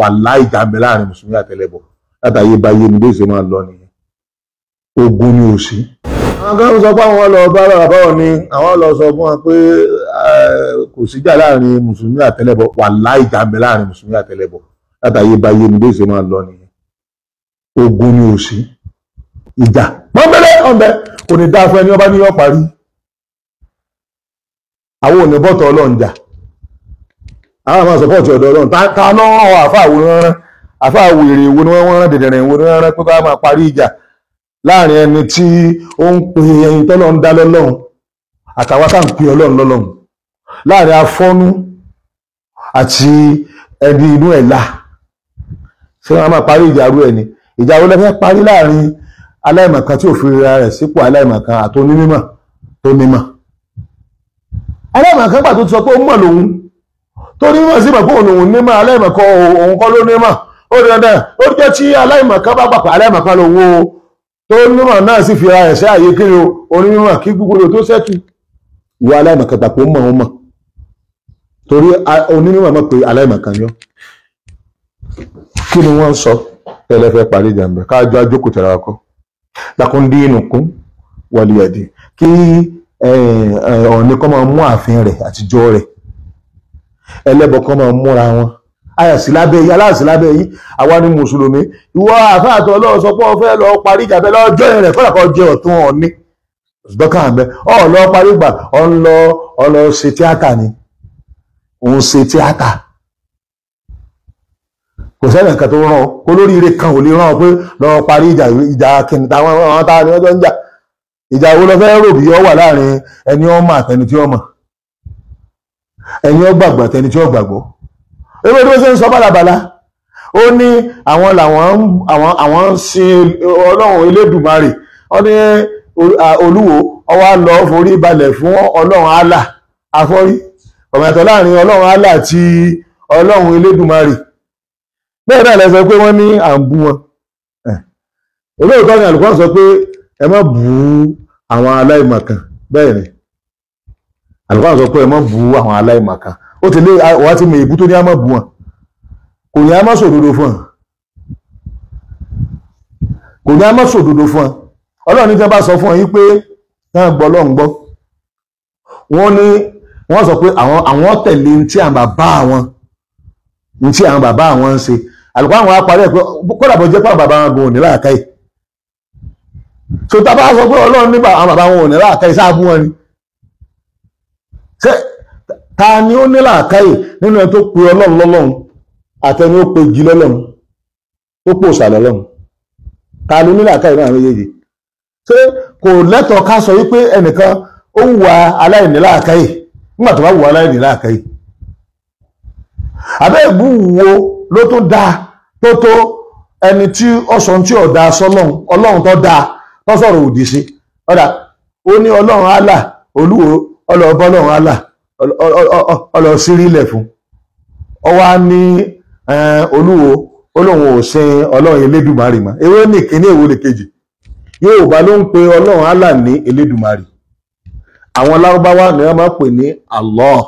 Wàláhì ìjà ń bẹ láàrin mùsùlùmí àtẹlẹ́bọ. Látàyè báyé ni bó ṣe máa lọ nìyẹn. Ogun ni ò sí. Àwọn kan sọ pé àwọn lọ bá bàbá Ọọ̀ni, àwọn lọ sọ fún wọn pé kò síjà láàrin mùsùlùmí àtẹlẹ́bọ. Wàláhì ìjà ń bẹ láàrin mùsùlùmí àtẹlẹ́bọ. Látàyè báyé ni bó ṣe máa lọ nìyẹn. Ogun ni ò sí. Ìjà mọ́bẹ́lẹ́ ọ̀bẹ kò ní dáa fún ẹni ọba ní yọ parí. Àwọn ò ní bọ́tọ̀ Ọlọ́run jà. Àwọn àmọ́ sọpọ́ọ̀tì ọ̀dọ̀ Ọlọ́run. Ta ló rán ọ àfáà wo rán? Àfáà wèrè wo ni wọ́n rán? Dẹ̀dẹ̀rẹ̀ wo ni wọ́n rán pé ká máa parí ìjà láàrin ẹni tí ó ń pe ẹyin tọ́lọ́ ń dá lọ́lọ́run àtàwọn tá à ń pe Ọlọ́run lọ́lọ́run, láàrin afọ́nú àti ẹni inú ẹ̀ là. Ṣé wọ́n máa parí ìjà rú ẹ̀ ni? Ìjà wo lẹ fẹ́ parí láàrin aláìmọ̀kan tí ò fi ra rẹ̀ sípò aláìmọ̀kan àti onímọ̀ tó nímọ̀? Aláìmọ̀kan gbà tó ti sọ pé ó mọ̀ lòun, tó nímọ̀ sí mọ̀ pé òun lòun nímọ̀, aláìmọ̀kan òun kọ́ ló nímọ̀. Ó di dandan, ó jẹ́ tí aláìmọ̀kan bá gbà pé aláìmọ̀kan lòun o, tó nímọ̀ náà sì fi ra rẹ̀ sí àyè kiri o, onímọ̀ kí gbogbo tó sẹ́tù. Ìwọ aláìmọ̀kan gbà pé ó mọ̀, ó mọ̀, torí onímọ̀ mọ̀ pé aláìmọ̀kan ni ó. Kí ni wọ́n ń sọ tẹ́lẹ̀ fẹ́ parí ìjà ń bẹ̀? Káàjọ ajókòó tẹ̀ra ọkọ. Lakum dinukum waliyadin. Kí Ọọ̀ni kọ́ máa mú ààfin rẹ̀ àtijọ́ rẹ̀, ẹlẹ́bọ kọ́ máa múra wọn. Ayàsí lábẹ́ yìí, aláàsí lábẹ́ yìí, àwa ni mùsùlùmí. Ìwọ àfáàtọ̀ Ọlọ́run sọ pé ó fẹ́ lọ parí ìjà bẹ́ẹ̀ lọ́jọ́ rẹ̀, kọ́lá kan jẹ ọ̀tún Ọọ̀ni. Ṣùgbọ́n àmẹ́ ọ̀ lọ parí ìgbà ọ̀ ń lọ ọ̀ lọ ṣe tíátà ni. Òun ṣe tíátà. Kò sẹ́ni nǹkan tó rán ọ, kó lórí ire kan ò lè rán ọ pé lọ parí ìjà. Ìjà kìnnìtà àwọn tá ni wọ́n jọ ń jà. Ìjà wo lọ fẹ́ rò bí ọ wà láàrin ẹni ọmọ àtẹni tí ó mọ̀, ẹni ó gbàgbọ́ àtẹni tí ó gbàgbọ́? Ewé tó ṣe ń sọ bálabàla, ó ní àwọn làwọn àwọn ń sin Ọlọ́run Elédùmarè. Ó ní Olúwo ó wá lọ forí balẹ̀ fún Ọlọ́run Allah afọ́rí. Ọ̀mọ̀ ẹ̀tọ́ láàrin Ọlọ́run Allah àti Ọlọ́run Elédùmarè. Bẹ́ẹ̀ náà lẹ sọ pé wọ́n ní à ń bú wọn. Olóòótọ́ ni Àlùkùránì sọ pé ẹ má bú àwọn aláìmọ̀kan. Bẹ́ẹ̀ ni Àlùkùránì sọ pé ẹ má bú àwọn aláìmọ̀kan. Ó ti lé wàá ti mọ èébú tó ní á má bú wọn. Kò ní á má sòdodo fún wọn. Kò ní á má sòdodo fún wọn. Ọlọ́run ní tí wọ́n bá sọ fún ọ yín pé náà gbọ́ Ọlọ́run gbọ́. Wọ́n ní wọ́n sọ pé àwọn tẹ̀lé ní tí àwọn bàbá àwọn ní tí àwọn bàbá àwọn ń ṣe. Àlùkùránì àwọn apárí ẹ̀ pé kódà bó jẹ́ pé àwọn bàbá wọn gan ò ní làákàyè. So tá a bá sọ pé Ọlọ́run nígbà àwọn bàbá wọn ò ní làákàyè, sáà bú wọn ni? Ṣé ta ni ó ní làákàyè nínú ẹni tó pe Ọlọ́run lọ́lọ́run àtẹni ó pe igi lọ́lọ́run tó pò òòṣà lọ́lọ́run? Ta ló ní làákàyè náà méjèèjì? Ṣé kò lẹ́tọ̀ọ́ ká sọ wípé ẹnìkan ó wùwà aláìní làákàyè nígbà tó bá wùwà aláìní làákàyè? Àbẹ́ ìbú wo ló tún dáa tó tó ẹni tí ó sọ tí ò dáa sọ́lọ́run, Ọlọ́run tó dáa tó sọ̀rọ̀ òdì sí? Ọ̀dà ó ní Ọlọ́run Allah, Olúwo ọlọ́ọ̀bọ Ọlọ́run Allah ọlọ́ sírílẹ̀ fún. Ọ wá ní Olúwo Ọlọ́run ò sin Ọlọ́run Elédùmarè mọ́. Ewé ní ìkíní, èwo lè kejì? Yorùbá ló ń pe Ọlọ́run Allah ní Elédùmarè. Àwọn Lárúbáwá ni wọ́n máa ń pè ní Allah.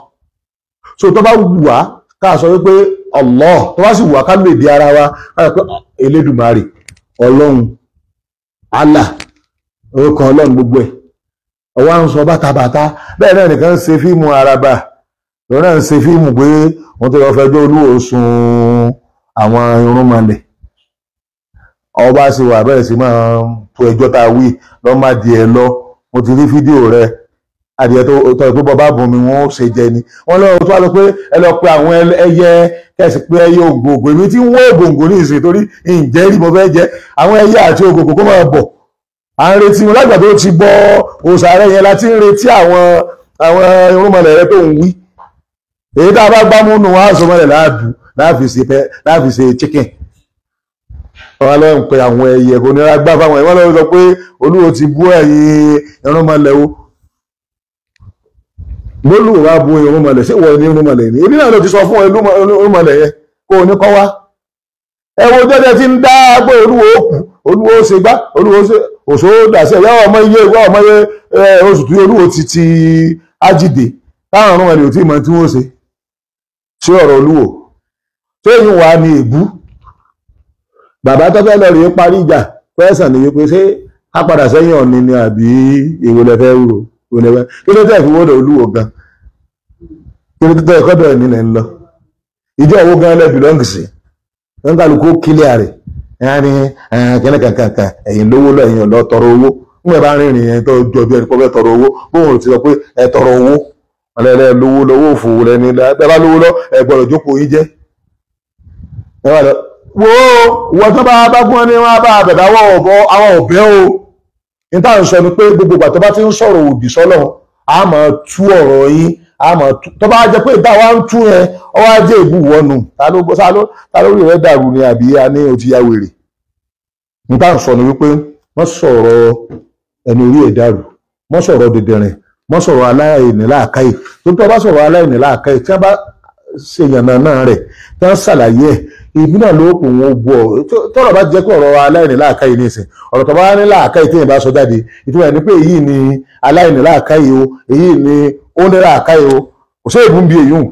So tó bá wù wá ká sọ wípé Allah, tó bá sì wù wá ká lè di ara wa ká sọ pé Elédùmarè, Ọlọ́run Allah, orúkọ Ọlọ́run gbogbo ẹ̀. Ọwọ́ ń sọ bàtàbàtà. Bẹ́ẹ̀ náà nìkan ń ṣe fíìmù Àràbà, lòun náà ń ṣe fíìmù pé wọ́n tó lọ fẹjọ́ Olúwo sun àwọn irúnmọlẹ̀. Ọba sì wà bẹ́ẹ̀ sì máa tó ẹjọ́ tá a wí lọ́ má di ẹ lọ. Mo ti rí fídíò rẹ, adìẹ tó tọ́ pé bọ́ bá bùn mi wọ́n ó ṣe jẹ ni. Wọ́n lọ́wọ́ tó wá lọ pé ẹ lọ pe àwọn ẹyẹ, kẹsì pé ẹyẹ ògògò. Èmi tí ń wọ́ ògòǹgò ní ìsìn torí ǹjẹ́ rí mo fẹ́ jẹ àwọn ẹyẹ àti ògògò kó máa bọ̀. À ń retí wọn lágbà tó ti bọ òòṣà rẹ yẹn láti ń retí àwọn irúnmọlẹ̀ rẹ tó ń wí. Èyí tá a bá gbámú nù wá sọmọlẹ̀ láàdù láàfi ṣe chicken. Wọ́n lọ ń pe àwọn ẹyẹ kò nira gbá fáwọn ẹ̀wọ́n lọ́wọ́ sọ pé Olúwo ti bú ẹ̀yin irúnmọlẹ̀ o. Lólùwò wá bú irúnmọlẹ̀, ṣé wọ́n ní irúnmọlẹ̀ ni? Èmi náà ló ti sọ fún irúnmọlẹ̀ yẹn kó o ní kọ́ wá. Ẹ wo jẹ́jẹ́ tí ń dá pé Olúwo ó kú, Olúwo ó ṣe gbá, Olúwo ó ṣe òṣò dàsẹ́ ìyá ọmọ iye ìwé ọmọ iye oṣù tí Olúwo ti ti ájìdè táwọn ọ̀run ẹni ò tí ì mọ tí wọ́n ṣe. Ṣé ọ̀rọ̀ Olúwo? Ṣé yín wà ní èbú? Bàbá tó fẹ́ lọ rèé parí ìjà pẹ́sàn ni wípé ṣé á padà sẹ́yìn Ọ̀ọ̀ni ni àbí èwo lẹ fẹ́ wúro? Kí ló tẹ̀ fi wọ́dọ̀ Olúwo gan? Kí ló tẹ̀ kọ́dọ̀ ẹ̀ nílẹ̀ ń lọ? Ìjọ owó gan lẹ́ bìlọ́ǹgì sí. Wọ́n kálukú kílíà rẹ̀. Ẹ̀yà ni kẹ́lẹ́ kankan ẹ̀yìn lówó lọ ẹ̀yìn ọ̀lọ́ tọrọ owó. Nígbà bá rìnrìn yẹn tó jọ bí ẹni pọ́ fẹ́ tọrọ owó, bóun ò ti sọ pé ẹ tọrọ owó. Ọ̀lẹ́lẹ́ lówó lọ́wọ́ òfò lẹ́ni ẹ bá lówó lọ ẹ gbọ́dọ̀ jókòó yín jẹ́. Wo wọ́n tó bá bá gún ní wọ́n bá bẹ̀bẹ̀ àwọn ọ̀bẹ o. Ní tá à ń sọ ni pé gbogbo ìgbà tó bá ti ń sọ̀rọ̀ òdì sọ́lọ́run, a máa tú ọ̀rọ̀ yín, a máa tú. Tó bá jẹ́ pé ìta wa ń tú yẹn, ọ wá jẹ́ ìbú wọnù. Ta lórí rẹ̀ dàrú ni àbí a ní o ti ya wèrè? Ní tá à ń sọ ni wípé wọ́n sọ̀rọ̀ ẹni orí ẹ̀ dàrú, wọ́n sọ̀rọ̀ dìndìnrìn, wọ́n sọ̀rọ̀ aláìní làákàyè. Tó tó bá sọ̀rọ̀ aláìní làákàyè, tí wọ́n bá ṣe yànnà náà rẹ̀, tí wọ́n ṣàlàyé ẹ̀, èmi náà ló kù wọn bọ̀. Tọ́rọ̀ bá jẹ́ pé ọ̀rọ̀ aláìní làákàyè ní ìsìn, ọ̀rọ̀ tó bá ní làákàyè tí èèyàn bá sọ jáde, ìtumọ̀ ẹ̀ ni pé èyí ni aláìní làákàyè o, èyí ni ó ní làákàyè o, kò sí èébú ń bi èyí hùn.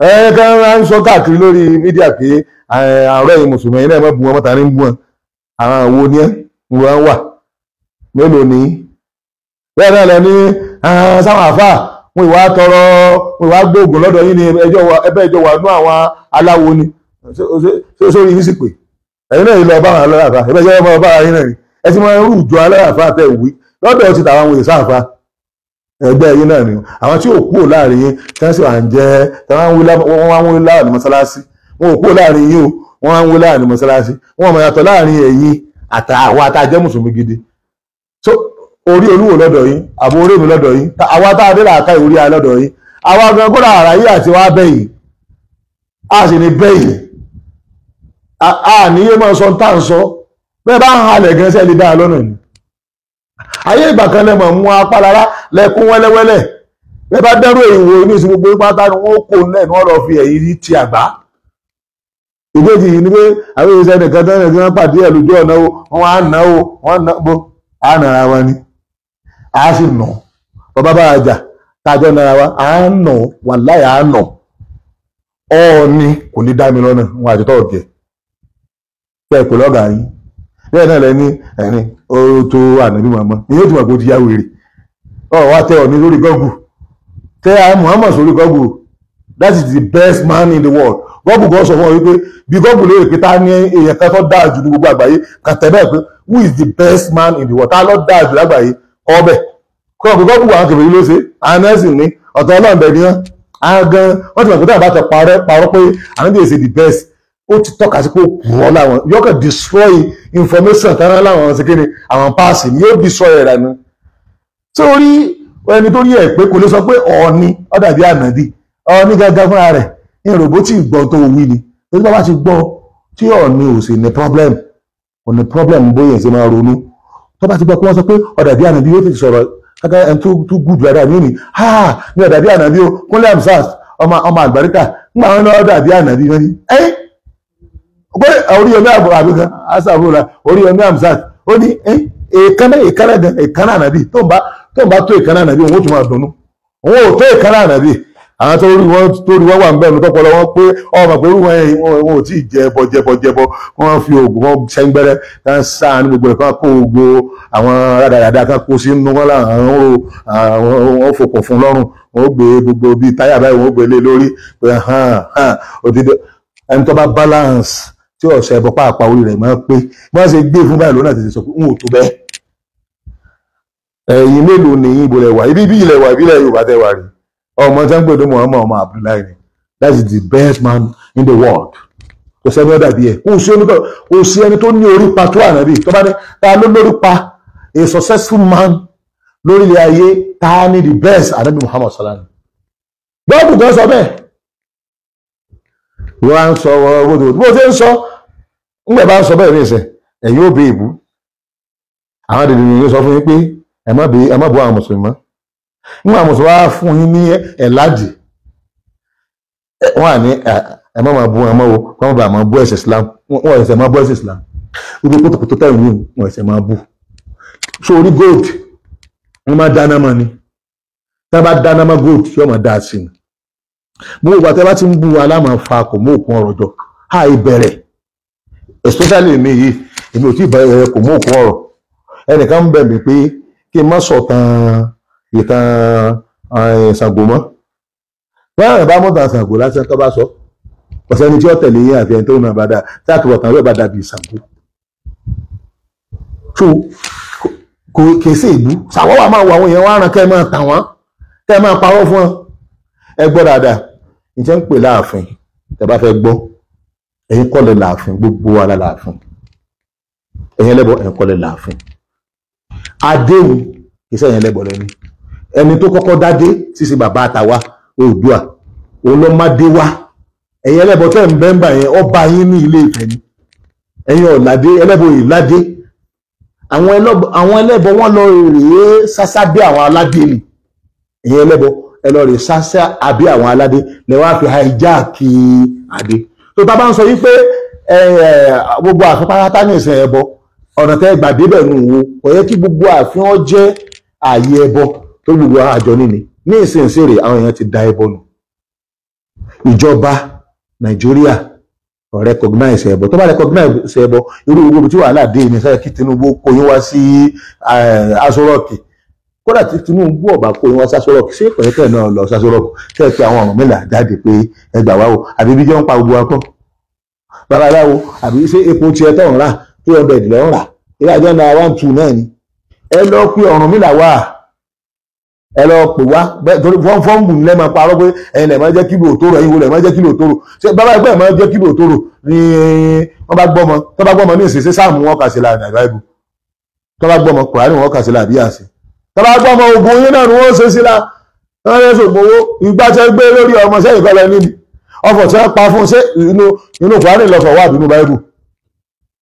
Ẹ kẹ́ ń sọ káàkiri lórí mídíà pé àárọ̀ ẹ̀yin mùsùlùmí ẹ̀yin náà má bu wọn mọ́ta ní bú wọn, àwọn wo ni ẹ́ ń wọ́n wà mélòó ni? Bẹ́ẹ̀ náà lẹ ní sáwọn àfáà wọn ìwà tọrọ, wọn ìwà gbóògùn lọ́dọ̀ yín ni ẹbẹ́ ìjọ wà nú àwọn aláwo ni. Sórí yín sì pé ẹ̀yin náà lọ bá àwọn aláàfáà, ẹbẹ́ jẹ́ ọmọ bá yín náà ni ẹ ti máa ń rújọ aláàfáà tẹ̀ wí lọ́dọ̀ ti tàwọn òye sáàfáà ẹgbẹ́ yín náà ni. Àwọn tí ò kúrò láàrin yín tí wọ́n sì wà ń jẹ́ tí wọ́n wá ń wí láàrin mọ́sálásí, wọn ò kúrò láàrin yín o, wọ́n wá ń wí láàrin mọ́sálásí, wọn mọ̀ yàtọ̀ láàrin ẹ̀yin àtàwọn àtàjẹ́ mùsùlùmí gidi. So orí Olúwo lọ́dọ̀ yín, àbò orí mi lọ́dọ̀ yín, àwa tá a dé làákà ìwúrí a lọ́dọ̀ yín, àwa gan kódà àrà yìí àti wá bẹ́yìn, a sì ní bẹ́yìn, a níyé máa sọ tá à ń sọ, bẹ́ẹ̀ bá ń halẹ̀ gan sẹ́ẹ̀ lè dá a lọ́nà ni. Ayé ìgbà kan lẹ́mọ̀ mú apá lára lẹ́kún wẹ́lẹ́wẹ́lẹ́, bẹ́ẹ̀ bá dẹ́rù èyí wo ní ìsìn gbogbo pátá ni wọ́n kó lẹ́nu wọ́n lọ fi ẹ̀yìn ti àgbá. Ìkejì yìí ni pé àwọn èèyàn nìkan tán ní wọ́n pàdé ẹ̀ lójú ọ̀nà o, wọ́n á ná o, wọ́n ná bó, á nara wa ni, a sì nà bàbá bá a jà tájọ́ nara wa, á nà wàláì á nà. Ọ̀ọ́ni kò ní dá mi lọ́nà wọn àti tọ́ọ̀ jẹ bẹ́ẹ̀ pẹ̀lú ọ̀gá yín. Bẹ́ẹ̀ náà lẹ́ni ẹ̀rín ó tó ànábì Muhammad ni yóò tún wà kó ti yá wèrè. Ọ̀ wá tẹ Ọ̀ọ̀ni lórí Google, tẹ Muhammad sórí Google, that is the best man in the world. Google gan sọ fún ọ wípé bí Google lè pé ta ní èèyàn kan tó dáa jù ní gbogbo àgbáyé, kàn tẹ̀ bẹ́ẹ̀ pé who is the best man in the world, ta ló dáa jù lágbàáyé ọbẹ̀ kọ́ ọ̀pẹ̀ Google àwọn kèfèrí ló ṣe, àwọn nẹ́ẹ̀sì ní ọ̀tọ̀ ọlọ́ọ̀bẹ ni wọ́n. Àwọn gan wọ́n ti mọ̀ pé táwọn bá tẹ parọ́ pé àwọn bí èsè the best, ó ti tọ́ka sí pé ó purọ́ láwọn, yóò kàn destroy information tán láwọn ṣe kéde àwọn páàsì ni yóò destroy ẹ̀ dànù. Sórí ẹni tó rí ẹ̀ pé kò lè sọ pé Ọ̀ọ̀ni ó dàbí ànàbì, Ọ̀ọ̀ni gángan fúnra rẹ̀ ìròbó tí gbọ́ tó wí ni. Torí bá bá ti gbọ́ tí Ọ̀ọ̀ni ò sì ní problem, ò ní problem bóyá ṣe máa ronú. Tó bá ti gbọ́ pé wọ́n sọ pé ó dàbí ànàbì yóò ti sọ̀rọ̀ káká ẹni tó gùdù dáadáa ní òní, ha ní ó dàbí ànàbì o, Kúnlé Hamzat ọmọ àlùbáríkà nígbà wọn ní ó dàbí ànàbì wọn ni ẹ́ pé Oríyọmí àbíkan asàbúrò Oríyọmí Hamzat ó ní èékánná èékánná gan èékánná ànàbì tó ń bá tó èékánná ànàbì òun ó tún máa dunnú, òun ò tó èékánná ànàbì. Àwọn tó rí wọn wà ń bẹ̀rù tọpọlọ wọn pé ọmọ pé irú wọn ò tí ì jẹbọ jẹbọ jẹbọ, wọn fi oògùn wọn sẹ́ngbẹ́rẹ́ kan sáà ní gbogbo ẹ̀ kan kó gbogbo àwọn rádaràda kan kó sínú wọn láwọn ro àwọn wọn fòkùn fún lọ́rùn, wọn ó gbé gbogbo bíi táyà báyìí wọn ó gbé lé lórí pé hàn hàn òdìdó. Ẹni tó bá balance tí ọ̀sẹ̀ ẹ̀bọ pàápàá orí rẹ̀ máa pé bí wọ́n ṣe gbé fún báyìí lónà tètè sọ pé n ò tó bẹ́ẹ̀. Ẹ̀yin mélòó ni ibo lẹ wà, ibi bí ilẹ̀ wà, ìbílẹ̀ Yorùbá tẹ́ wà rí ọmọ tí wọ́n ń pè ní Muhammad ọmọ Abdullahi ni, that is the best man in the world. Kò sẹ́ni ó dàbí ẹ̀, kò sí ẹni tó ní orí pa tó ànábì. Tó bá ní ta ló lórí pa a successful man lórílẹ̀ ayé, ta ni the best? Ànábì Muhammad sallallahu alaihi wasallam. Gbọ́dọ̀ kan sọ bẹ́ẹ̀, wọ́n á ń sọ bó ṣe ń sọ ńgbẹ̀ bá ń sọ bẹ́ẹ̀ ní ìsìn ẹ̀yin ò bí ìbú. Àwọn dèdè nìyẹn sọ fún yín pé ẹ má bú àwọn mùsùlùmí mọ́. Nígbà mùsùlùmí wá fún yín ní ẹ̀lájì, wọ́n à ní ẹ má máa bú wọn mọ́ o, wọ́n bá máa bú ẹ̀sìn Islam, wọ́n ẹ̀sẹ̀ máa bú ẹ̀sìn Islam. Gbogbo kótókótó tẹ̀ yín wọ́n ẹ̀sẹ̀ máa bú. So orí gold wọ́n máa dáná mọ́ ni, tí wọ́n bá dáná mọ́ gold yóò máa dáa sí ni. Gbogbo àti ẹ bá ti ń bu alámọ̀ fa kò mú òkun ọ̀rọ̀ jọ á ìbẹ̀rẹ̀, especially èmi yìí, èmi ò tí ì bẹ̀rẹ̀ kò mú òkun ọ̀rọ̀. Ẹnìkan ń bẹ̀ mí pé kí n má sọ̀tàn ìtàn Ṣàngó mọ́. Báyọ̀ bá mọ̀tàn Ṣàngó lásán tó bá sọ, kò sẹ́ni tí ó tẹ̀lé yín àfi ẹni tó nà bá dà tí àtúbọ̀tán rẹ̀ bá dàbí Ṣàngó. So kò kì í sí ìbú ṣàwọ́ wà máa wọ àwọn èèyàn wá ràn kẹ́ ẹ máa tà wọ́n, kẹ́ ẹ máa parọ́ fún wọn. Ẹ gbọ́ dáadáa, ǹjẹ́ ń pè láàfin tẹ́ bá fẹ́ gbọ́, ẹ̀yin kọ́ lẹ láàfin, gbogbo wa la láàfin. Ẹ̀yin ẹlẹ́bọ, ẹ̀yin kọ́ lẹ láàfin. Adéhùn kì í sẹ́yìn ẹlẹ́bọ lẹ́ni. Ẹni tó kọ́kọ́ dádé sísè bàbá àtàwa Oòduà, òun ló má dé wá. Ẹ̀yin ẹlẹ́bọ tẹ́ ń bẹ́ńbà yẹn, ọba yín ní Ilé Ifẹ̀ ni. Ẹ̀yin ọ̀làdé, ẹlẹ́bọ ìládé. Àwọn ẹlẹ́bọ wọ́n lọ rèé sásá bí àwọn aládé ni. Ẹ̀yin ẹlẹ́bọ ẹ lọ rèé sásá àbí àwọn aládé lẹ wá fi hijack adé. Tó tá bá ń sọ yí pé gbogbo ààfin pátá ní ìsìn ẹbọ, ọ̀nà tẹ́ gbà débẹ̀ nù wo, kò yẹ kí gbogbo ààfin ó jẹ́ ààyè ẹbọ tó gbogbo àjọ níní. Ní ìsìn ìsèrè àwọn èèyàn ti da ẹbọ nù. Ìjọba Nàìjíríà recognize ẹbọ. Tó bá recognize ẹbọ, irú gbogbo tí wàhálà dé ní sẹ́yìn kí Tinubu kó yín wá sí Aso Rock. Kódà tí Tinubu ọba kó yín wá sí Aso Rock, ṣé ìpẹ̀lẹ́kẹ̀ náà lọ sí Aso Rock kẹ́ ẹ pé àwọn ọ̀rùn mẹ́là jáde pé ẹ gbà wá o, àbí bí jẹ́ ń pa gbogbo akọ́ babaláwo, àbí ṣé epo tiẹ̀ tó ń rà 200 lọ́ ń rà, ilé àjọ náà 1-2 náà ni. Ẹ lọ pé ọ̀rùn mẹ́là wà, ẹ lọ pè wá torí fọ́ọ̀mù lẹ́ máa parọ́ pé ẹ̀yin lẹ̀ máa jẹ́ kílò òtóró, ẹ̀yin wo lẹ̀ máa jẹ́ kílò òtóró. Ṣé bàbá ẹgbẹ́ ẹ̀ máa jẹ́ kílò òtóró ni wọ́n bá gbọ́mọ, tó bá gbọ́mọ ní ìsinsìn sáàmù wọn kà sí la nàìjíríà ibù, tó bá gbọ́mọ Kùránì wọn kà sí la àbí àṣẹ, tó bá gbọ́mọ ogun yín náà ni wọ́n ṣe sí la, wọ́n lè ṣògbọ́n owó ìgbà tẹ́ gbé lórí ọmọ sẹ́yìn kọ́lẹ̀ níbi ọfọ̀ tí wọ́n pa fún ṣé inú Kùránì lọ́fọ̀ wà bínú báíbù.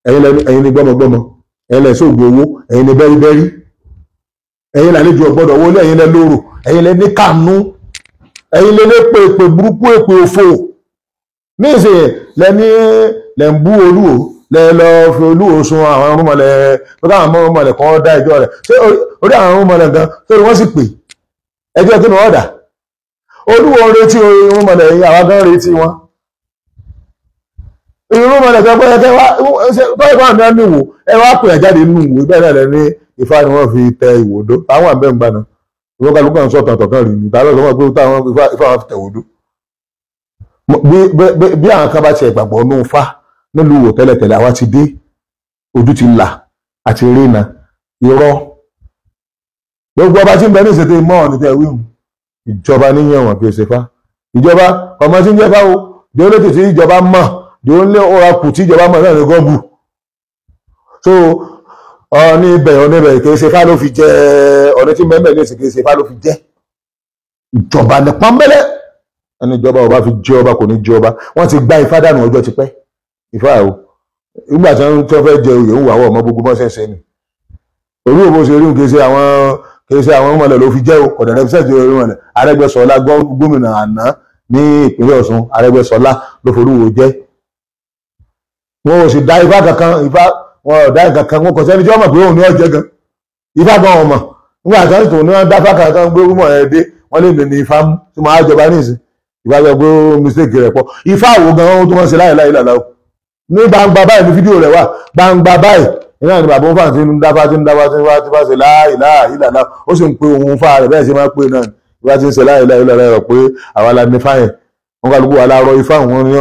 Ẹ̀yin ni gbọ́mọgbọ́mọ, ẹ̀yin lẹ̀ ṣògbọ́n owó, ẹ̀yin ni bẹ́ríbẹ́rí, ẹ̀yin làlejò ọ̀gbọ́dọ̀ wọlé, ẹ̀yin lẹ lóró, ẹ̀yin lẹ ní kànú, ẹ̀yin lẹ lé pè pè burúkú èpè òfò. Ní ìsìn lẹ ní lẹ ń bú Olúwo, lẹ lọ fi Olúwo sun àwọn ọmọlẹ, tó káwọn ọmọlẹ kan dá ẹjọ́ rẹ̀. Ṣé orí àwọn ọmọlẹ gan sórí wọ́n sì pè ẹjọ́ kí ni wọ́n dà? Olúwo ń retí irúnmọlẹ̀ yìí, àwa gan retí wọn. Irúnmọlẹ̀ kan pé ẹ wá báyìí báwọn náà níwò, ẹ wá pè jáde nínú ìwò bẹ́ẹ̀ náà lẹ ní Ifá ni wọ́n fi tẹ ìwòdó. Táwọn àbẹ̀ ń gbaná ìwọ́n kálukú kan sọ̀tàn tọ̀kan rí ni tàbí ọ̀sán pé táwọn Ifá wọn fi tẹ ìwòdó. Bí àwọn kan bá tiẹ̀ gbàgbọ́ nù Ifá nílùú Ìwó tẹ́lẹ̀tẹ́lẹ̀, àwa ti dé, ojú ti là àti rìnà irọ́. Gbogbo ọba tí ń bẹ ní ìṣètò ìmọ̀ ọ̀nì tẹ̀ wíhùn, ìjọba níyàn wọn kì í ṣe fá. Ìjọba ọmọ tí ń jẹ́ fáwo di ó létí tí ìjọba mọ̀, di ó lé ọ̀rá kù tí ìjọba mọ̀ náà ní gọ́ọ̀bù. So ọ̀ní ibẹ̀ ọ̀ní ibẹ̀ kì í ṣe fá ló fi jẹ́, ọ̀ní tí mẹ́mẹ́ ní ìsìn kì í ṣe fá ló fi jẹ́. Ìjọba ní pọ́nbẹ́lẹ́, ẹni ìjọba ọba fi jẹ́ ọba kò ní jẹ́ ọba. Wọ́n ti gba Ifá dànù ọjọ́ ti pẹ́. Ifá o, nígbà tí wọ́n fẹ́ jẹ oyè ń wà wọ́ ọmọ gbogbo mọ́sẹ̀sẹ̀ ni. Orí òbó ṣe rí kì í ṣe àwọn kì í ṣe àwọn ọmọlẹ̀ ló fi jẹ́ o, ọ̀dọ̀ rẹ̀ ṣẹ̀jẹ̀ orí Arẹ́gbẹ́ṣọlá gómìnà àná ní ìpínlẹ̀ Ọ̀ṣun, Arẹ́gbẹ́ṣọlá ló forúwo jẹ́. Wọn ò sì dá Ifá kankan, Ifá wọn ò dá kankan, wọn kò sẹ́ni tí wọ́n mọ̀ pé òun ní ọ̀jẹ̀ gan. Ifá gan ọmọ nígbà tí wọ́n sì tún ní wọ́n dá Ifá kankan gbé rúmọ̀ ẹ̀ dé, wọ́n lè mí ní Ifá mú tí wọ́n á jọba ní ìsìn. Ifá sọ pé mistake rẹ̀ pọ̀. Ifá wo gan ohun tó wọ́n ṣe láì láì làlá o. Ní gbangba báyìí ní fídíò rẹ̀ wà, gbangba báyìí iná ni bàbá òǹfà tí ń dáfá tí ń dáfá tí ń fà ṣe láìláà ìlàlá, ó sì ń pe òun fà rẹ̀ bẹ́ẹ̀ sì máa pè náà ìwà tí ń ṣe láìláà ìlàlá rẹ̀ pé àwa la ní fáyẹn. Wọn kálukú wa láàárọ̀ ifá wọn ní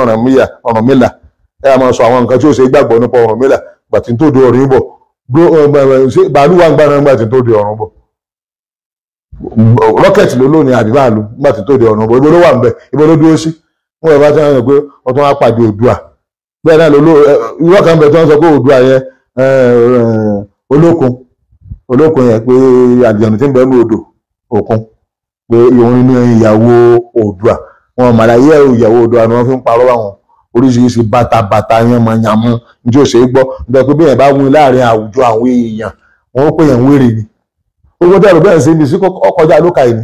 Ọ̀rúnmìlà. Ẹ á máa sọ àwọn nǹkan tí ó ṣe gbàgbọ́ nípa Ọ̀rúnmìlà gbà tí ń tó di ọ̀run bọ̀. Bàálù wà ń gbà náà gbà tí ń tó di ọ̀run bọ̀. Rọ́kẹ̀tì ló lónìí àbí bàálù gbà tí ń tó di ọ̀run bọ̀. Ibo ló wà ń bẹ̀? Ibo ló dúró sí? Wọ́n bá ti ń sọ pé wọ́n tún wá pàdé Oòduà. Bẹ́ẹ̀ náà ló irọ́ kan bẹ̀ tí wọ́n sọ pé Oòduà yẹn olókun olókun yẹn pé àjẹ̀nù tí ń bẹ ní odò òkun pé òun ní ìyàwó Oòduà, wọn màláyé ìyàwó Oòduà ni wọ́n fi ń parọ́ báwọn oríṣiríṣi bàtàbàtà yánmayànmú ní ó ṣe é gbọ́. Nítorí pé bí èèyàn bá wí láàrin àwùjọ àwọn èèyàn wọn ó pè yàn wéré ni. Gbogbo tẹ́lẹ̀ bẹ́ẹ̀ ṣe ibi sí ọkọjá lóka yìí ni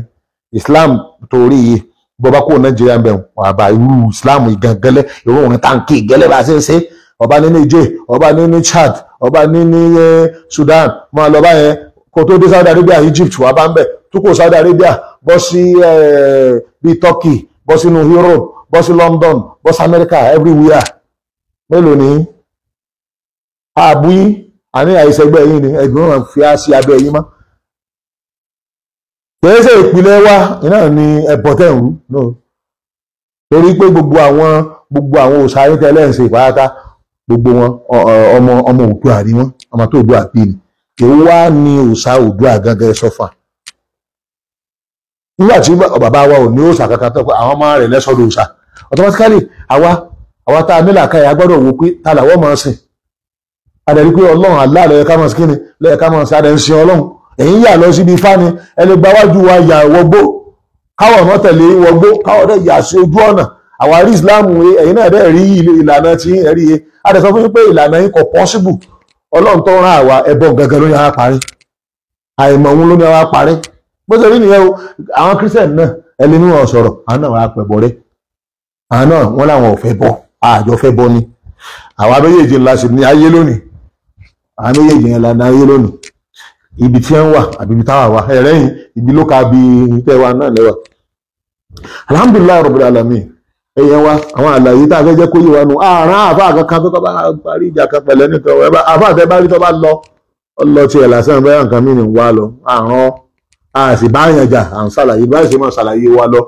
Islam torí yìí bọba kúrò Nàìjíríà ń bẹ̀ wọ́n àbá irú Islam ìgàngẹ́lẹ́ irú òun táǹkì ìgẹ́lẹ́ bá a ṣe ń ṣe. Ọba ní Niger, ọba ní Chad, ọba ní Sudan, máa lọ báyẹn kó tó dé Saudi Arabia, Egypt wà bá ń bẹ̀, tó kó Saudi Arabia bọ́ sí bíi Turkey, Bọ́ sínú Europe, bọ́ sí London, bọ́ sí America, everywhere. Mélòó ni ààbú yín? Àní àìsẹ̀gbẹ́ yín ni ẹ̀gbọ́n wọn fi á sí abẹ́ yín mọ́. Kìí ṣe ìpìlẹ̀ wa iná ni ẹ̀bọ̀ tẹ̀ ń rú, torí pé gbogbo àwọn òòṣà yín tẹ́lẹ̀ ń ṣe ìpáratá, gbogbo wọn ọmọ ọmọ Oòduà ni wọn, ọmọ tó Oòduà bí ni. Èwo wá ní òòṣà Oòduà gangan sọfà? Nígbà tí bàbá wa ò ní òòṣà kankan tó pé àwọn ọmọ rẹ̀ lẹ́sọ̀dọ̀ òòṣà, automatically àwa tá a nílà káyà gbọ́dọ̀ wò pé ta làwọ́ máa sìn. Adẹ̀rí pé Ọlọ́run Allah ló yẹ ká máa sìn, kíni ló yẹ ká máa sìn, adẹ̀ ń sin Ọlọ́run. Ẹ̀yin yà lọ síbi ifá ni, ẹni gba wájú wa yà wọgbó, káwọn ọmọ tẹ̀lé wọgbó, káwọn dẹ̀ yà sí ojú ọ̀nà. Àwa rí Islam, ẹ̀yin náà dẹ̀ rí ìlànà tí ẹ rí. Adẹ̀ sọ fún yín pé ìlànà yín kò possible. Ọlọ́run tó rán àwa, ẹbọ gangan ló ní ara parí, àìmọ̀ òun ló ní ara parí. Bó ṣe rí nìyẹn o. Àwọn Christian náà ẹni ní wọn sọ̀rọ̀, àwọn náà wàá pẹ̀ bọ̀ rẹ́, àwọn náà wọ́n làwọn ò fẹ́ bọ́, àjọ fẹ́ bọ́ ni. Àwa méjèèjì ńlá sì ní ayé lónìí, àwọn méjèèjì yẹn la ní ayé lónìí. Ibi tí wọ́n wà àbí ibi táwa wà ẹ̀rẹ́yìn ibi ló ka bí tẹ́wa náà lẹ́wà. Alhamdulilayi rabbil alamin. Ẹ̀yẹ wa, àwọn àlàyé tá a fẹ́ jẹ́ kó yé wa nù. Àrùn àfa kankan tó bá parí ìjà kan pẹ̀lẹ́ nìkan, àfa àtẹ bá rí tó bá lọ lọ tiẹ̀ lásán, bẹ́ẹ̀ nǹkan mí ni wá lọ. Àrùn a sì bá yàn jà, à ń ṣàlàyé báyìí ṣe máa ṣàlàyé wa lọ.